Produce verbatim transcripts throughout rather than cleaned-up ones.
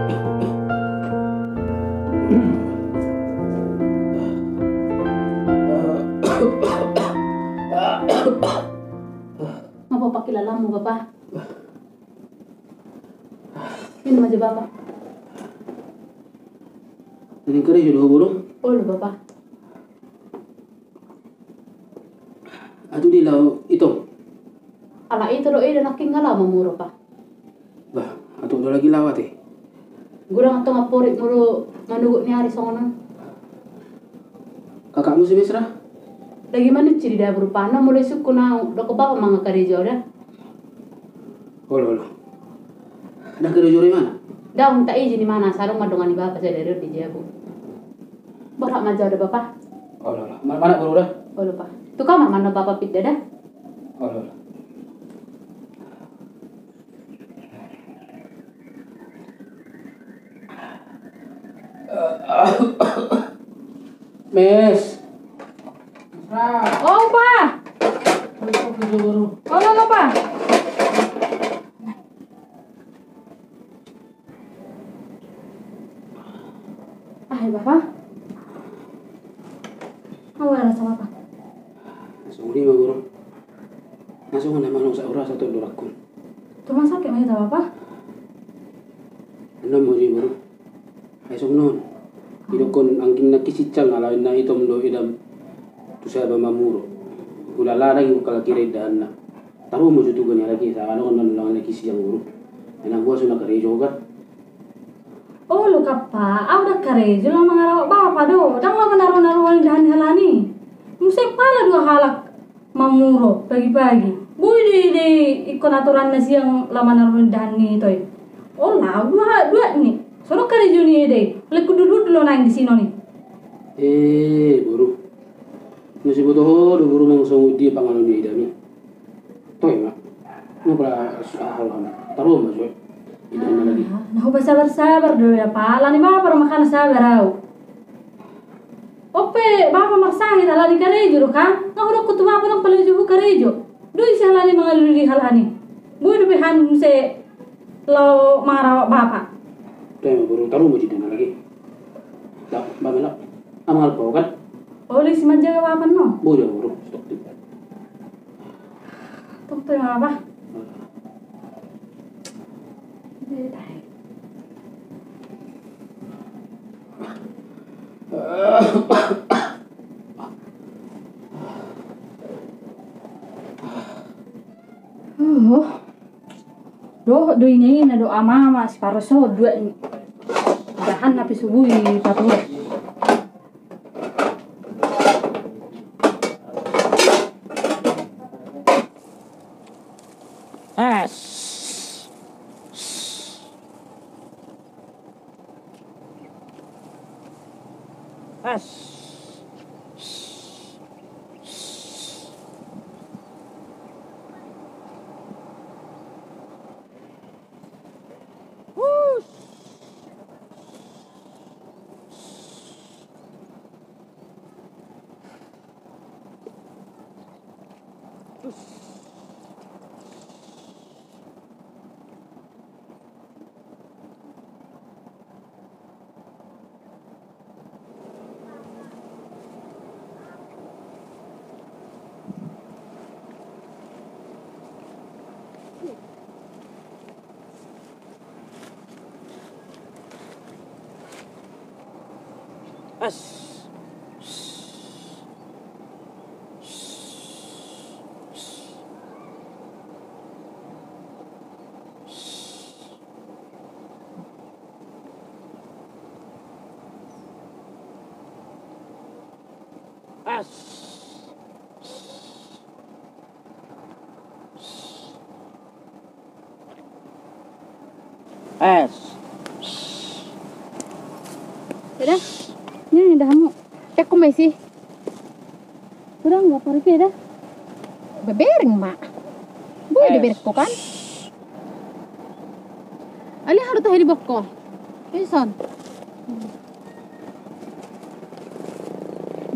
Nga pola pangkilalaanmu, Bapa. Minum ma jo, Bapa. Naeng karejo do ho, Boru? Olo, Bapa. Atik di laho ito? Ala ito do i, da nangkin nga laho mamuro, Pa. Bah, atik do lagi laho ate. Godang antong amporik molo manogot ni ari songon on. Kakakmu si Mesra? Lagi manuci di dapur, Pa. Na molo isungkun au, dokkon Bapa ma nga karejo au da. Olo, olo. Ndang karejo au imana? Ndang, unta ijin imana, asa adong ma dongan ni Bapa sadari on di jabu. Borhat ma jo au da, Bapa. Olo, olo. Mana, mana, Boru da? Olo, Pa. Tu kamar ma annon Bapa pinda da. Olo, olo. Mes. Ong, Pa. Olo, olo, Pa. Aha, Bapa? Aha rasa Bapa? Songon i ma, Boru. Nga songon na manang saur asa tu dorangku. Tu rumah sakit ma hita, Bapa? Annon ma jo i, Boru. Ai songon on. Didokkon anggi na kisinsang ala na itom do idam tu saba mamuro. Hulala lagi kalak i ra indahanna. Taruhon ma jo tu halak i, asa adong annon na kisinsang, Boru. Ai na huaso na karejo kan. Olo, Bapa, au ndang karejo, laho mangarawak Bapa do. Ndang laho manarunaruan indahan ni halak i. Muse pala dua halak mamuro pagipagi. Boi do i, ingkon aturanna sian laho manarunaruan indahan ni ito i. Olo, au dua, dua ni. Songon karejo ni ida i. Alai hundulhundul do naeng di sinon i. Eh, Boru. Na siboto ho do, Boru, manang songon dia pangalahon ni ida i. Toe ma. Nga pola aha roham. Taruhon ma jo i. Indahanna lagi. Na hupasabarsabar do da, Pa. Ala ni Bapa do makana sabar au. On pe Bapa marsahit ala ni karejo do kan. Nga hudokkon tu Bapa ndang pala jo hukarejo. Do i si halak i mangalului halak i. Boi dope hami muse laho mangarawak Bapa. Toe ma, Boru, taruhon ma jo indahanna lagi. Dah, Bapa, lah. Amang Alpa kan? Olo, isi manjaga Bapa annon. Boi do, Boru. Stok tu. Tong tu ima, Bapa? Oh. Dohot do ina-ina dohot ama-ama, siparoso dua ni. Dahan na pe subuhi patura. Es. Es. Es. Es. Es. Dadah. Ini dahamu. Cek ku mesi. Sudah nggak pergi dah. Bebereng, Mak. Boha do berengku kan? Alai aha do tahe di bokko. Ison.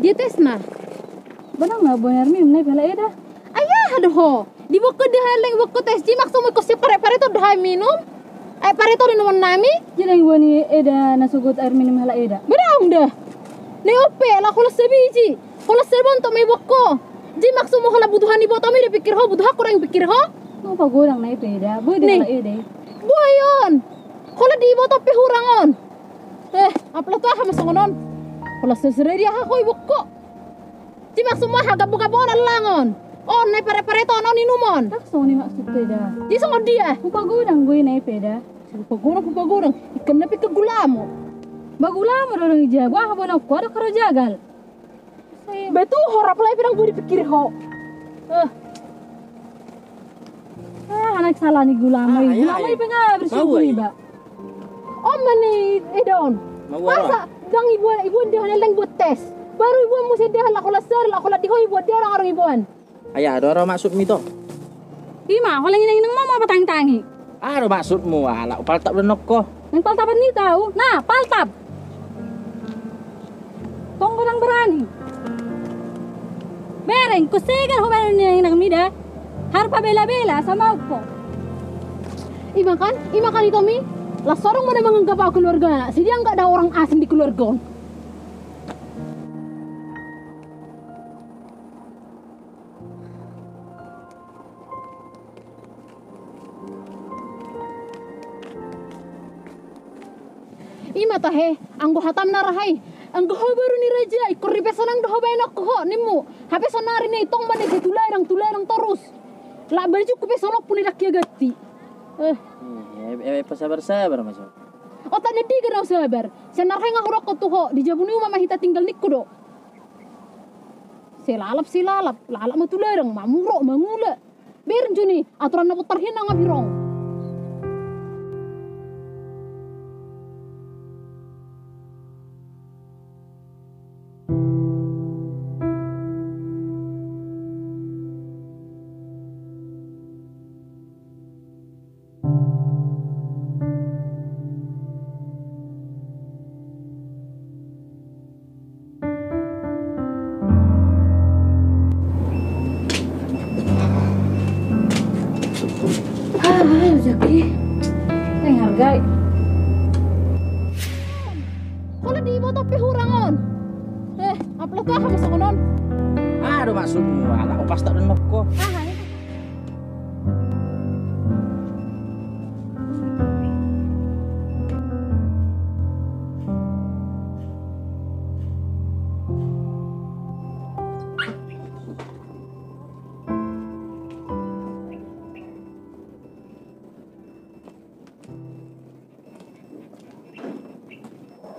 Dia tesna. Benang na boner minum na pala eda. Ai aha do ho. Di bokko dia haleng bokko tes di maksudmu ikut si pare-pare tu do hai minum. Pareto do inumon nami. Jadi iboan ni eda na sogot air minum halak eda. Bedaung dah. Ni ope lah holan sabiji. Holan sabontok ma iboan ho. Jadi maksudmu holan butuhan iboto mi dipikir ho, butuhan ho dang dipikir ho. Mau pagodang na ipe eda. Boi do halak eda. Boi on. Holan diboto pe hurang on. Eh, apala tu aha ma songon on. Holan sesere dia ha ho iboan ho. Jadi maksudmu aha, gabo-gabo on allangon. On na i pare-pareton on inumon. Dang songon i maksudhu eda. Jadi songon dia. Hupagodang boi na ipe eda. Hupagodang, hupagodang. Ikan na pe ikan gulamo. Ba gulamo do dong ija. Ba aha bona ho adong haro jagal. Betul ho rap lai pe dang boi dipikir ho. Eh. Ah, anak salah ni gulamo i. Gulamo i pe nga bersih iba. Om mani eda on. Masa dang iboan, iboan dia holan leng buat tes. Baru iboan muse dia lah holan sar lah holan di ho iboan dia orang-orang iboan. Ai aha do ro maksudmi to? Ima holan inang-inang mau apa tangi-tangi? Aha do maksudmu ala upaltap do nokko. Nang paltapan ni tau. Nah, paltap. Tong godang berani. Bereng, kusegar ho baru ni nang mida. Harpa bela-bela sama upo. Ima kan, ima kan ito mi. Las sorong mana menganggap aku keluarga. Sidi anggap ada orang asing di keluarga. Ima tahe, anggo hatam na rahai. Anggo ho baru ni raja, ikor di peso nang do ho baen ho ho, nimmu. Hape sonari ni tong mana je tuladang, tuladang torus. Lak baju ku peso lompu ni laki agatti. Eh. Eh, eh, eh, pasabar-sabar maso. Otak ni diga nau sabar. Sian na rahai nga hurokko tu ho, di jabu ni uma ma hita tinggal nikku do. Silalap, silalap, lalap ma tuladang, mamuro, mangula. Bereng juni, aturan na botar hina nga birong. Ah, rezeki. Nang hargai. Holan diboto pe hurang on. Eh, apala tu aha ma songon on. Aha do maksudmu, ala opas tak denok ho. Aha, eh?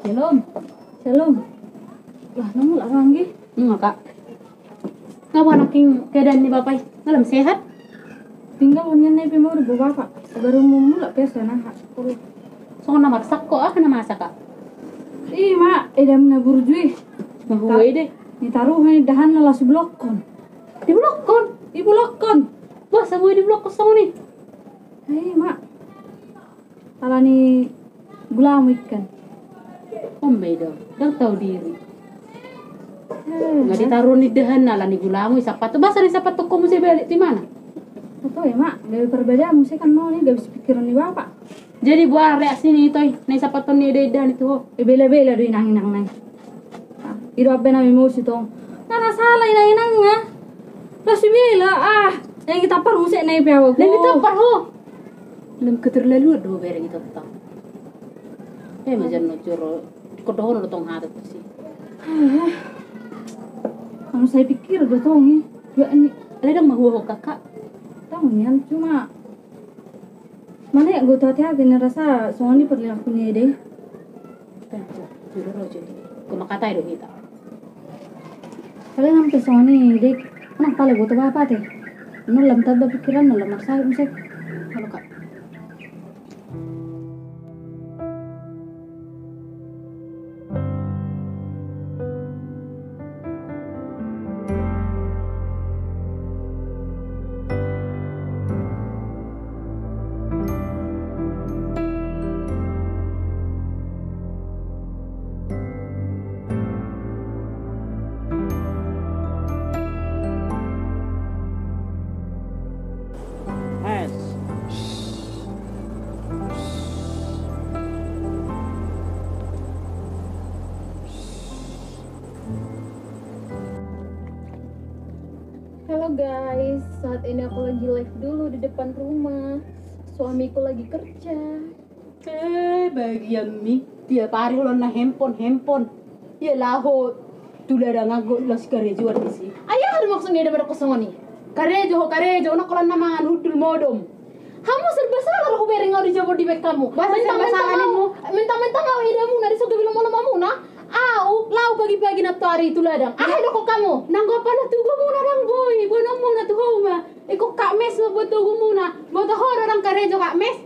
Shalom. Shalom. Lah, nunga mulak roha i? Nunga, Kak. Nga boha nangkin keadaan ni bapa i? Nga lam sehat? Tinggal nian na i pe mau di bapa. Baru mau mulak pe sana, Kak. Songon na maksak ho, aha na masa, Kak? Ima, edam na burju i. Mahua i de. Ni taruh ni dahan na lasu blokkon. Di blokkon? Di blokkon. Bah, sabu di blokkon songon i. Ima. Ala ni gulamo ikan. Ombe do, dang tau diri. Eh, nga ditaruhon ni dahan ala ni gulamo i sapat. Boasa ni sapat toko muse balik tu imana? Oto, ima, gabe parbadaan muse kan mau ni, gabe pikiran ni bapa. Jadi boha reaksi ni ito i, na isapathon ni eda i dahan i tu ho? Eh, bela-bela do inang-inang nai. I do abbe nami muse tong. Nga na sala inang-inang nga. Laos ibela, ah, yang ditampar muse na i pe au. Yang ditampar ho. Lam keterlaluan do bereng i tong. Eh, majan no joro. Kodohono do tong hata tu si. Kamu saya pikir do tong i. Dua ni. Alai dang mahua ho, Kakak? Tong nian, cuma Mana ya, gue tuh hati-hati nih rasa songon i perilaku ni eda i. Jujur aja. Gue makatai do hita. Paling sampe songon i eda i. Anak pala gue tuh apa teh? Nol lam tamba pikiran, nol lam maksa musik. Halo, Kak. Guys, saat ini aku lagi live dulu di depan rumah. Suamiku lagi kerja. Eh, bagianmi. Tiap hari holan na handphone, handphone. Ia laho tu ladang, anggo las karejoan disi. Ai aha do maksudna eda mardok songon i? Karejo ho, karejo, unang holan na mangan hundul modom. Hamu serba salah do hubereng au di jabu on dibaen hamu. Boasa serba salah ninmu? Mentang-mentang au edamuna, di so gabe lomo-lomo muna. Au laho pagi-pagi nantoari tu ladang. Aha didokkon hamu? Nanggo pala tubu muna ndang boi boanon muna tu ho ma. Ingkon Kak Mes ma buat tubu muna. Boto ho do ndang karejo Kak Mes?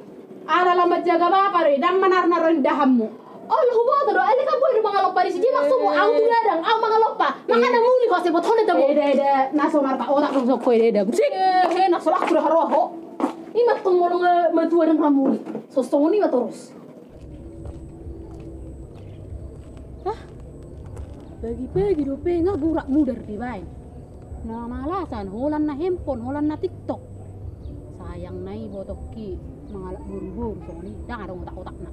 Ala lambat jaga bapa do i, ndang manaro-naro indahanmu. Olo, huboto do, alai kan boi do mangalompa disi, jadi maksudmu au tu ladang, au mangalompa. Makana muli ho, asa diboto ho do tabo. Eda, eda, na so martak otak do ho, eda, eda. Busik. Eh, eh, na so laku do haroa ho. Ima tong molo nga matua ndang ra muli. So songon i ma torus. Hah? Pagi-pagi dope nga gorak mudar dibaen. Na malasan, holan na handphone, holan na TikTok. Sayang na i, botongki mangalap boru-boru songon i, ndang adong otak-otakna.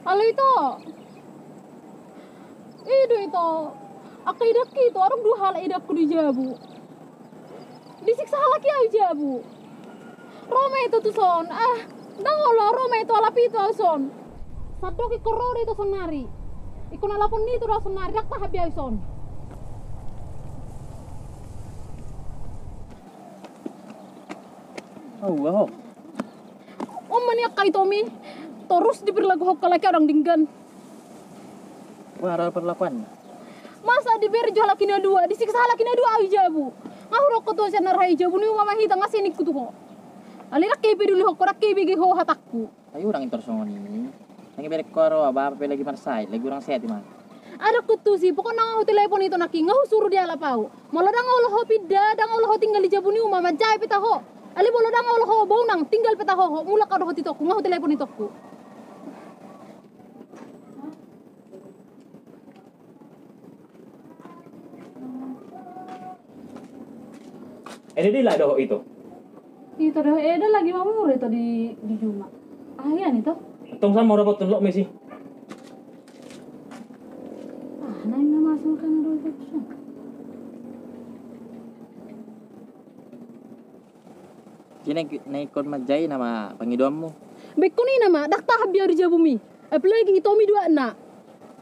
Halo, Ito. I do, Ito. Angka idangki, Ito, adong dua halak idangku di jabu. Disiksa halak i au di jabu. Ro ma ito tuson. Ah, ndang olo, ro ma ito, alap ito au son. Sandok ingkon ro do ito sonari. Ingkon alapon ni ito do au sonari, ndang tahan be au son. Aua ho. On ma nian angka itomi. Torus diperlakuhon halak i au ndang denggan. Wah, ra perlakuan. Masa dibereng jo halak i na dua, disiksa halak i na dua au di jabu. Nga hudokkon tu ho sian na ra i jabu ni uma ma hita, nga siningku tu ho. Alai ndang hupedulihon ho, ndang hubege ho hatangku. Ai unang intor songon i. Ndang ibereng ho ro, bapa pe lagi marsahit, lagi urang sehat ima. Adong ho tusi, pokokna nga hutelepon ito nangkin, nga husuru dialap au. Molo ndang olo ho pinda, ndang olo ho tinggal di jabu ni uma, manjae pe taho. Alai molo ndang olo ho, bo unang, tinggal pe taho ho, mulak au dohot itongku, nga hutelepon itongku. Eda do i, lae, dohot ito? Ito do, eda lagi mamura ito di, di juma. Aha hian ito? Tong sama ora potun lok mesi. Ah, naeng na masuk kan do ito. Jadi na ingkon manjae nama pangidoanmu. Ba ingkon i nama, ndang tahan be au di jabumi. Apalagi itomi duana.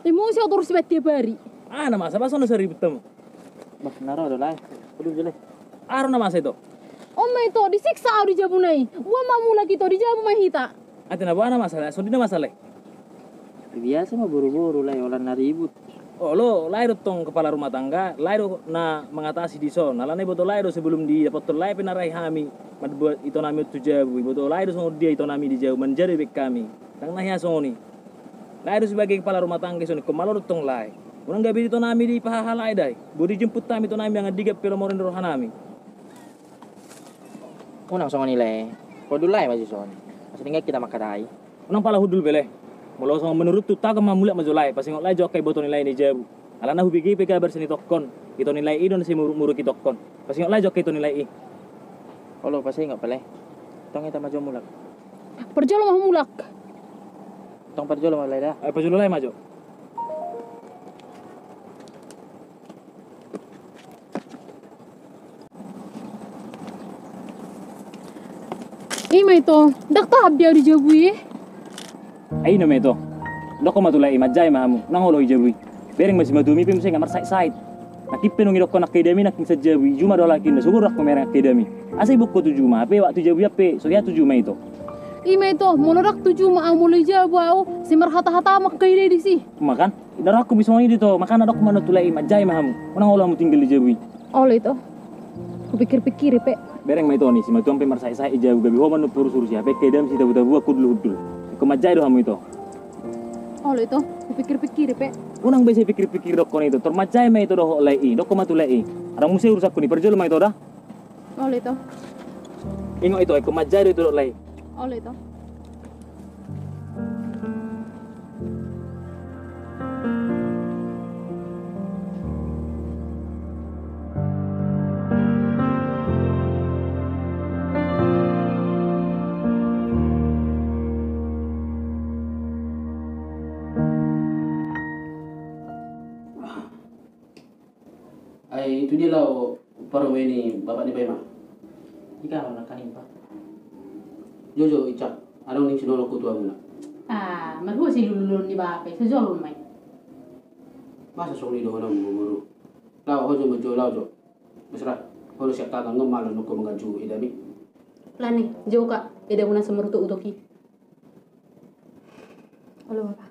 Emosi au torus baen tiap ari. Ah, na masa, ba songon na saribu tamu. Bah, na ro do, lae. Aduh, jele. Aha na masa ito? On ma ito, disiksa au di jabuna i. Boan ma mulak ito, di jabu ma hita. Ate na boha na masa, lae? Songon dia na masa, lae? Biasa ma boru-boru, lae, holan na ribut. Olo, lae do tong kepala rumah tangga, lae do na mangatasi dison. Alana iboto lae do sebelum didapothon lae pe na ra i hami mambuat itonami on tu jabu. Iboto lae do songon dia itonami di jabu, manja do dibaen hami. Ndang na hea songon i. Lae do sebagai kepala rumah tangga dison, ingkon malo do tong lae. Unang gabe itonami dipahaha lae da i. Boi dijemput hami itonami, mangan digan pe lomo ro ni rohanami. Unang songon i, lae. Hundul lae ma jo songon i. Asa denggan hita mangkatai. Unang pala hundul be, lae. Molo songon menuruthu, tagan ma, mulak ma jo, lae. Pasingot lae jo angka iboto ni lae i na di jabu. Alana hubege pe kabar sian itokkon. Ito ni lae i do na sai muruk-muruk itokkon. Pasingot lae jo angka ito ni lae i. Olo, pasingot pe, lae. Tong hita ma jo mulak. Parjolo ma ho mulak. Tong parjolo ma, lae, da. Eh, parjolo lae ma jo. Ima ito, ndang tahan be au di jabu i. Ai na ma ito. Dokkon ma tu lae i, manjae ma hamu, unang olo ho di jabu i. Bereng ma simatuami pe muse nga marsahit-sahit. Nangkin pe nunga didokkon angka idami nangkin sian jabu i, juma do halak i, na sogot do au mamereng angka idami. Asa iboan ho tu juma, hape waktu jabu i hape so hea tu juma ito. Ima ito, molo ndang tu juma au, molo di jabu au, sai marhata-hata ma angka ida i disi. Makan? Inda rohangku be songon i do ito, makana dokkon ma annon tu lae i, manjae ma hamu. Unang olo hamu tinggal di jabu i. Olo ito. Hupikir-pikiri pe. Bereng ma ito ni, simatuam pe marsahit-sahit di jabu, gabe ho ma annon purus-urus i, hape angka idam sitabu-tabuan hundul-hundul. Ingkon manjae do hamu ito. Olo ito, hupikir-pikiri pe. Unang be sai pikir-pikiri dokkon ito, tor manjae ma ito dohot lae i, dokkon ma tu lae i. Adong muse urusanku ni, parjolo ma ito da. Olo ito. Ingot ito, ingkon manjae do ito dohot lae i. Olo ito. Itu dia laho parumaen ni bapak ni Paima. Ika mana kan impa? Jojo, Ica, adong ning sinolongku tu hamuna. Ah, marhua si lululun ni bapak, sejolon mai. Masa songon i dohononmu, boru? Laho jo, jo, laho jo. Mesra, kalau siap tatang ngom malu nunggu mengaju idami. Lani, jo ka, idamuna semeru tu utoki. Olo, Bapa.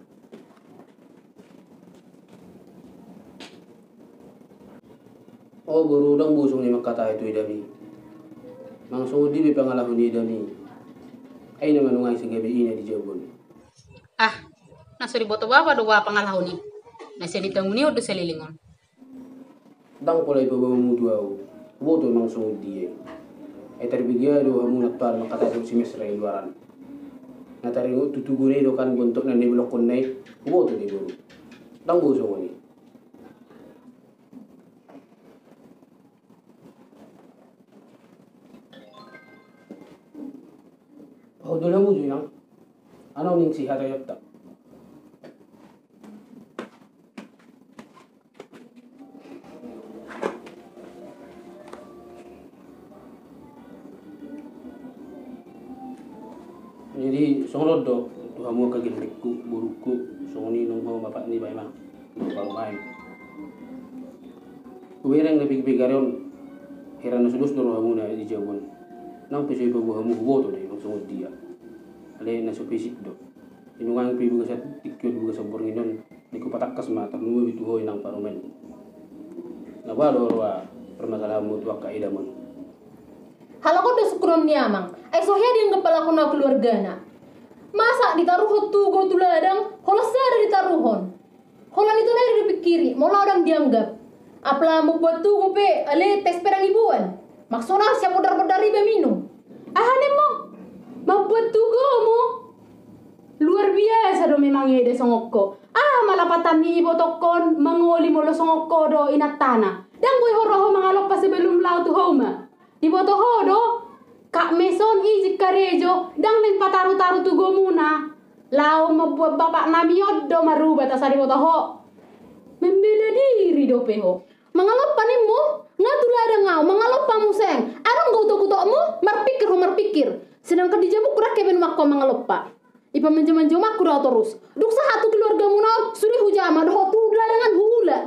O boru, ndang bosong ni mangkatai tu idami. Manang songon dia be pangalaho ni idami, ai na manungani sagabe ina di jabu on. Ah, na so diboto bapa do ba pangalaho ni, na sian i tanguni on do saliling on. Ndang pola ipaboa hamu tu ahu, huboto manang songon dia i. Ai tarbagia do hamu nantoari mangkatai dohot si Mesra i luaran. Na taringot tu tugu na i do kan bontok na nibolongkon na i, huboto do i boru. Ndang bosong songon i. Pahodo hamu jo inang. Annon ning si hata yotta. Jadi songon on do tu hamu angka gellengku, borungku, songon i nang ho bapak ni Paima, parumaen. Hubereng na pigpig ari on, hira na so dos do rohamuna di jabu on. Nang pe so ipaboa hamu huboto do i manang songon dia. Alai na so pisik do. Inungangi pe di bagasan tingki on, di bagasan borngin on, di hupatangkas ma tarlumobi tu ho inang parumaen. Na boha do roha permasalahanmu tu angka idam on? Halak on do sungkunon ni amang, ai so hea dianggap halak on keluargana. Masa ditaruhon tugu tu ladang, holan sada ditaruhon. Holan i tona i do dipingkiri, molo au ndang dianggap. Apala mambuat tugu pe, ale tes pe ndang iboan. Maksudna siap bodar-bodar iba minum. Aha nimmu? Mambuat tugu hamu? Luar biasa do memang eda songon ho. Aha ma lapatan ni ibotongkon mangoli molo songon ho do inantana? Ndang boi ho ro ho mangalompa sebelum laho tu ho uma. Diboto ho do, Kak Mes on ijik karejo, ndang naeng pataru-taru tugumuna. Laho mambuat bapak nami on do marubat asa diboto ho. Membela diri dope ho. Mangalompa nimmu, nga tu ladang au, mangalompa muse. Adong do utok-utokmu, marpingkir ho marpingkir. Sedangkan di jabungku ndang hea be nuaeng au mangalompa. Ipamanja-manja umakku do au torus. Dung sahat tu keluargamuna on, sude hujama, dohot tu ladang an huula.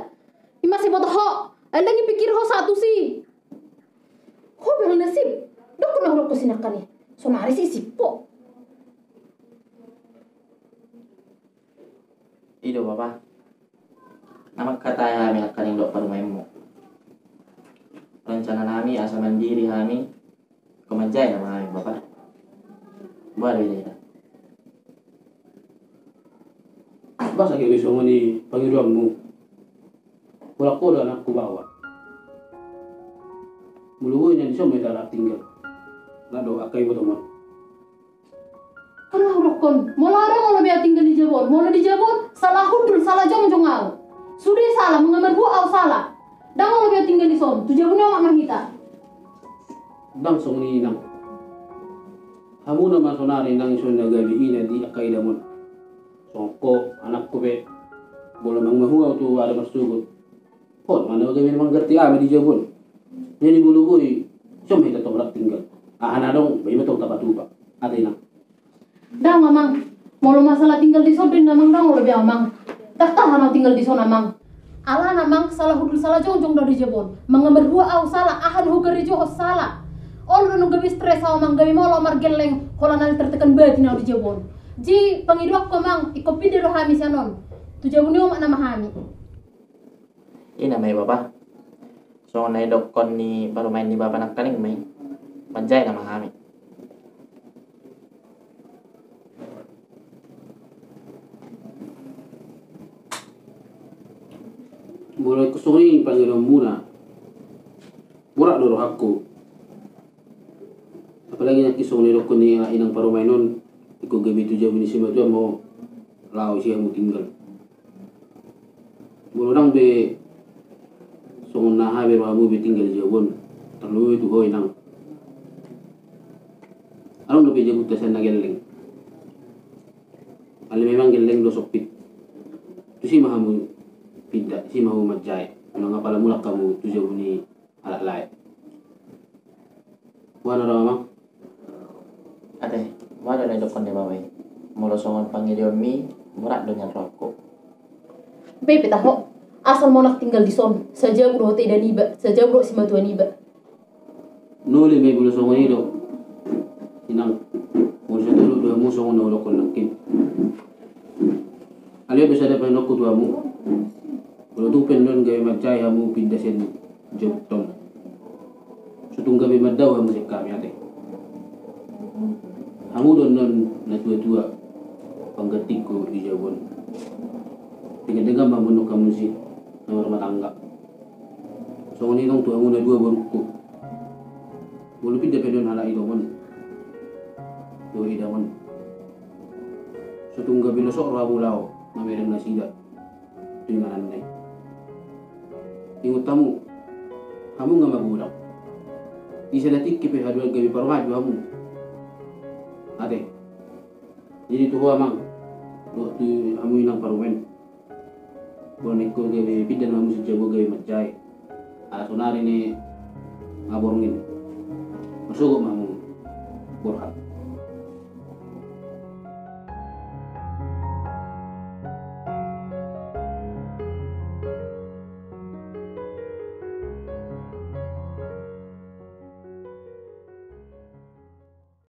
Ima sai boto ho, ndang ipingkiri ho sahat tusi. Ho bang nasib, dokkon na hudokkon si nangkin i, sonari si sippo. I do bapa, na mangkatai hami nangkaning dohot parumaenmu. Rencana nami asa mandiri hami, ingkon manjae nama hami bapa. Boha do ida-ida? Boasa gabe songon i pangidoanmu? Holan ho do anakku baoa. Molo boi nian dison ma hita rap tinggal. Nga do angka ibotom on. Kan nga hudokkon, molo adong olo be au tinggal di jabu on, molo di jabu on, sala hundul, sala jongjong au. Sude sala, manghamarhua au sala. Ndang olo be au tinggal dison, tu jabu ni omak ma hita. Ndang songon i inang. Hamuna ma sonari nang ison na gabe ina di angka idam on. Songon ho, anakku pe, molo manghamahu au tu ari marsogot, ho do ma na gabe manggerti hami di jabu on. Jadi molo boi, dison ma hita tong rap tinggal. Aha na adong, ba i ma tong tapatupa. Ate inang. Ndang amang, molo masalah tinggal dison do inna amang, ndang olo be au amang. Ndang tahan au tinggal dison amang. Alana amang, sala hundul sala jongjong do au di jabu on. Manghamarhua au sala, aha na hukarejohon sala. Olo do nunga gabe stres au amang, gabe molo au margelleng, holan na tertekan batin au di jabu on. Jadi pangidoanku amang, ingkon pinda do hami sian on. Tu jabu ni omak nama hami. I nama i bapa. Songon na idokkon ni parumaen ni bapa nangkaning ma i. Manjae nama hami. Molo ingkon songon i pangidoanmuna, borat do rohangku. Apalagi nangkin songon na idokkon ni inang parumaen on, ingkon gabe tu jabu ni simatua ma ho, laho isi hamu tinggal. Molo ndang be songon na aha be rohamu be tinggal di jabu on, tarlumobi tu ho inang. Adong dope jabunta sian na gelleng. Alai memang gelleng do sompit. Tusi ma hamu pinda, tusi ma hamu manjae. Unang apala mulak hamu tu jabu ni halak lae. Boha na ro, amang? Ate, boha do na didokkon ni mama i? Molo songon pangidoanmi, borat do nian rohangku. Be pe taho, asal monang tinggal dison, sajabu dohot eda niba, sajabu dohot simatua niba. Nolai ma i molo songon i do, inang. Molo so tolu do hamu songon na hudokkon nangkin. Alai do sada pangidoanku tu hamu. Molo tung pe annon gabe manjae hamu pinda sian jabunta on, so tung gabe mandao hamu sian hami, ate. Hamu do annon na tuatua panggantingku di jabu on. Denggan-denggan ma hamu annon hamu si na marumah tangga. Songon i tong tu hamu na dua borungku. Molo pinda pe annon halak i tongon, dohot edang on, so tung gabe losok rohamu laho mamereng nasida tu inganan na i. Ingot hamu, hamu nga magodang. Di sada tingki pe haduan gabe parumaen do hamu, ate. Jadi tu ho, amang, dohot tu hamu inang parumaen, molo na ingkon gabe pinda ma hamu sian jabu on gabe manjae, ala sonari na borngin, marsogot ma hamu borhat.